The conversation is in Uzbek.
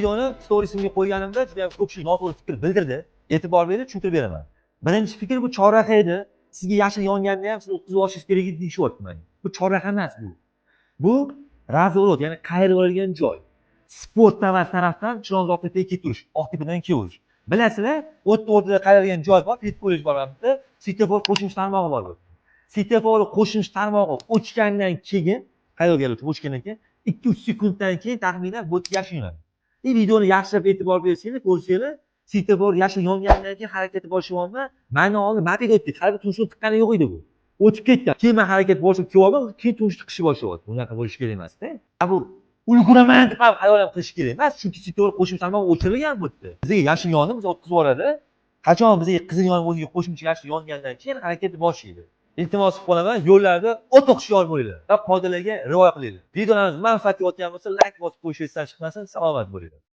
Videoni storiesimga qo'yganimda juda ham ko'pchilik noto'g'ri fikr bildirdi. E'tibor berib tushuntirib beraman. Birinchi fikr, bu chorraha edi. Sizga yashil yonganda ham siz o'tkazib olishingiz kerak edi deyishyapti menga. Bu chorraha emas bu. Bu разворот, ya'ni qayirib olgan joy. Sport Tower tarafdan Chilonzor tepaga ketaverish, Oqtepadan kelaverish. Bilasizlar, o'tni o'rtada qayrilgan joy bor, ped kollej bor mana bu yerda, svetofor qo'shimcha tarmog'i bor bu. Svetofor qo'shimcha tarmog'i o'chgandan keyin, qayrilgan o'chgandan keyin 2-3 sekunddan keyin taxminan bu yerda yashil yonadi. И videoni yaxshilab e'tibor bersanglar, ko'rsanglar, svetofor yashil yongandan keyin harakatni boshlayapman. Mani oldin moped o'tdi, hali tumshuq tiqqani yo'q edi bu. O'tib ketgan. Keyin man harakat boshlab kelyapman, keyin tumshuq tiqishni boshlayapti. Bunaqa bo'lishi kerak emas-da. Bu ulguraman deb ham xayol ham qilish kerak emas, chunki svetofor qo'shimcha tarmog'i o'chirilgan bu yerda. Bizga yashil yonib, biz o'tkazib yuboradi. Qachon bizga qizil yonib, o'ziga qo'shimcha yashil yongandan keyin harakatni boshlaydi. Iltimos qilib qolaman, yo'llarda o'ta hushyor bo'linglar va qoidalarga rioya qilinglar. Videolarimiz manfaatli o'tgan bo'lsa, layk bosib qo'yish esdan chiqmasin. Salomat bo'linglar.